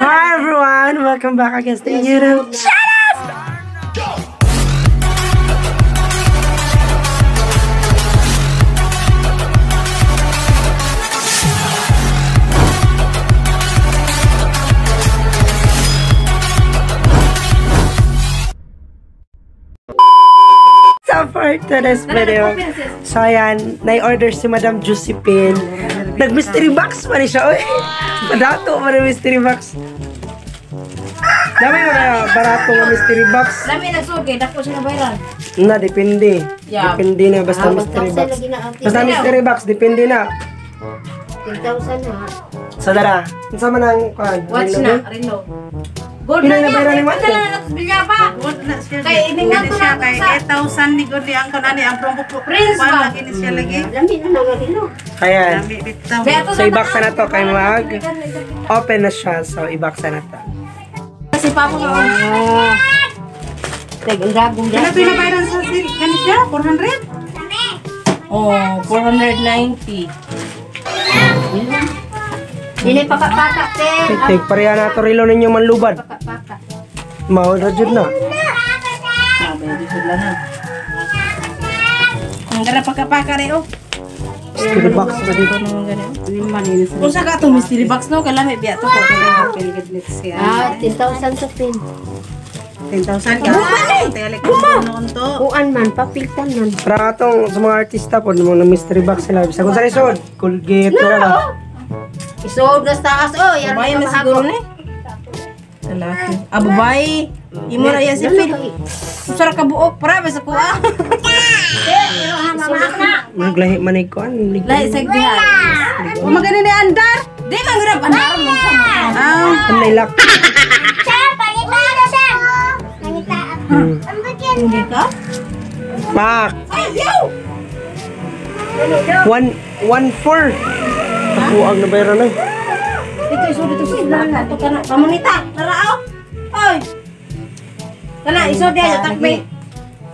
Hi everyone! Welcome back again to YouTube channel! So for today's video, so ayan, nai-order si Madam Josephine. Nag-mystery box pa ni siya, oy! Madato pa ni mystery box. Dami mga barato nga mystery box. Dami nagsugi, dako siya na viral. Na, depende. Yeah. Depende na, basta mystery box. Basta mystery box, depende na. 10,000 na. So dara, unsa man ang kuan? Watch na, relo. Gold Pila na na viral ni niya, Watch? na na bilya pa. Gold na siya. Kay iningan to siya na kay sa 8,000 ni Gordy ang kunani ang promo po. Prince ba? Lagi ni siya lagi. Lami na nga relo. Ayan. Lami bitaw. So i-box na to kay mag open na siya. So i-box na to. Kasi pa mo. Tag ang dragong Kaya ito yung nabayaran sa kani siya? 400? Oh, 490. Dili pakapaka te. Tig pareha na to relo ninyo manlubad. Pakapaka. Mao ra jud na. Ah, baby sila na. Ang gara pakapaka re oh. Mystery box ba dito? Unsa ka to mystery box no? Kay lami biya to ko. Ah, 10,000 sa pin. 10,000 ka. Tayalik ko noon to. Kuan man papiltan man. Para atong sa mga artista po, mga mystery box sila. Bisag kung sa lisod, Colgate na lang. Isuod na sa taas oh, yar Babae na siguro ni. Lalaki. Ah, babae. Imo na yan si Phil. Unsa ra ka buok para ba sa kuha? Naglahi man ay kuan. Lahi sa diha. O magani ni andar. Di man grab andar mo sa mo. Ah, Anay lak. Hindi ka? Pak. Ay, yaw! 1 1 4. Ako ang nabayaran na. Dito isod dito sa ito kana pamunita. Tara aw. Oy. Kana isod diha takbe.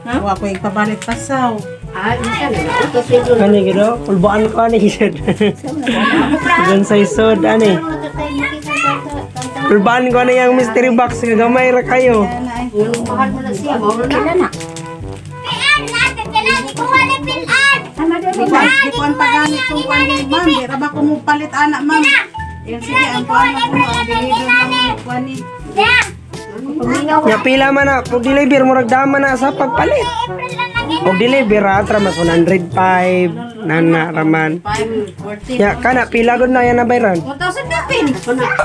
ha? Wa ko ipabalit pasaw. Ah, isa na. Ito sweldo na. Kani gid kulbaan ko ani isod. Diyan sa isod ani. Kulbaan ko ani yang mystery box nga gamay ra kayo. Mahal mo na siya, mao na na. Di ko ang pagani kung kuan ni ma'am. Di ra ba ko mo palit anak ma'am? Yan sige ang kuan mo kung ang deliver lang kuan ni. Nya pila man na kung deliver murag dama na sa pagpalit. Og deliver ra atra mas 105 nana raman. 540. Ya kana pila gud na yan nabayran. 1,000 na pin.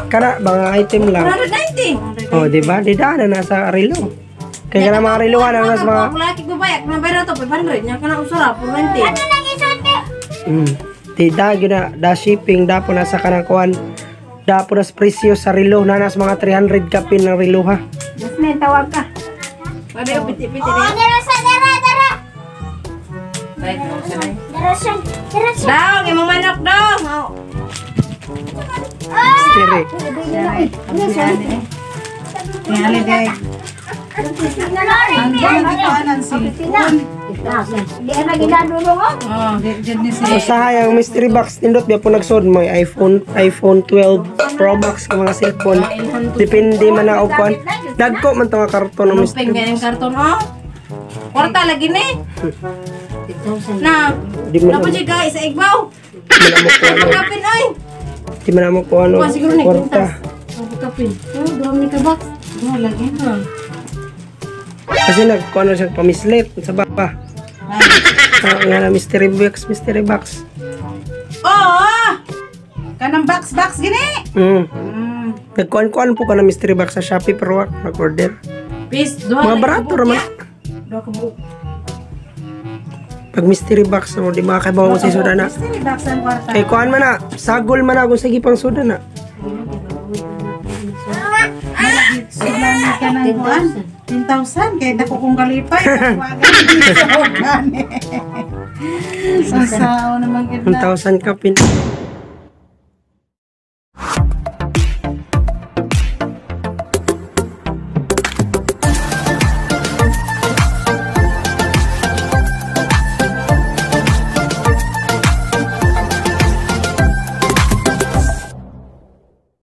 Kana mga item lang. 190. Oh, di ba? Di daan na nasa relo. Kaya kana mga relo na nasa mga Ako laki babae, ako nabayran to 500 nya kana usara 490. Di da gyud na da shipping da po nasa kanang kuan. Da po nas presyo sa relo na nas mga 300 kapin ng relo ha. Jasmine, tawag ka. Pwede o piti-piti rin. Daw, imong manok daw. Mystery. Tingali day. Ang di ko anan si. Di na ginadulong oh. Oh. Di jud ni si. Usahay ang mystery box nindot biya po nagsod mo iPhone iPhone 12 Pro Max ka mga cellphone. Depende man na og kuan. Dagko man to nga karton ng Luping mystery. ganing karton oh. Kwarta lagi ni. 10,000. Na. Di man Dapat siya guys sa igbaw. di man mo kuan. Kapin oy. Di man mo kuan Kuha siguro ni kwarta. Kapin. Oh, duha ni ka box. Duha lagi ha. Kasi nagkuan siya pamislit sa baba. Ah, nga na mystery box, mystery box. Oh! Kanang box box gini. Nagkuan-kuan po ka na mystery box sa Shopee pero wak nag-order. Peace, duha Mga lagi barato ka ra man. buok, ya. Duha ka buok. Pag mystery box mo di makakabaw ko sa suda na. Mystery box ang kwarta. Kay kuan man na, sagol man na kung sige pang suda na. Sila ni kanang kuan. 10,000 kay dako kong kalipay. Wa gani. Sa sao naman gid na. 1,000 kapin.